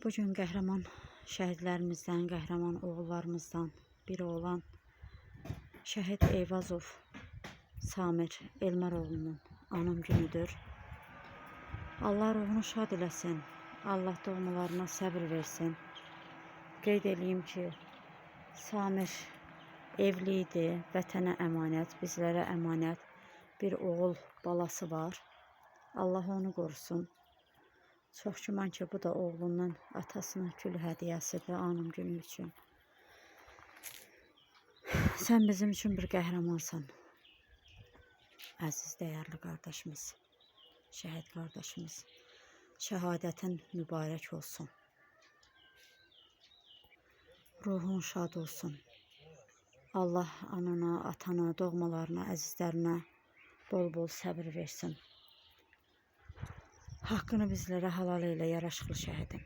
Bugün qəhrəman şəhidlərimizdən, qəhrəman oğullarımızdan biri olan Şəhid Eyvazov Samir Elmaroğlunun anım günüdür. Allah ruhunu şad eləsin. Allah doğmalarına səbir versin. Qeyd eləyim ki, Samir evli idi, vətənə əmanət, bizlərə əmanət bir oğul balası var. Allah onu qorusun. Çox güman ki, bu da oğlunun atasına gül hədiyyəsidir anım günü üçün. Sən bizim üçün bir qəhrəmansan. Əziz, dəyərli qardaşımız, şəhid qardaşımız. Şəhadətin mübarək olsun. Ruhun şad olsun. Allah anana, atana, doğmalarına, əzizlərinə bol-bol səbir versin. Haqqını bizlərə halal elə, yaraşıqlı şəhidim.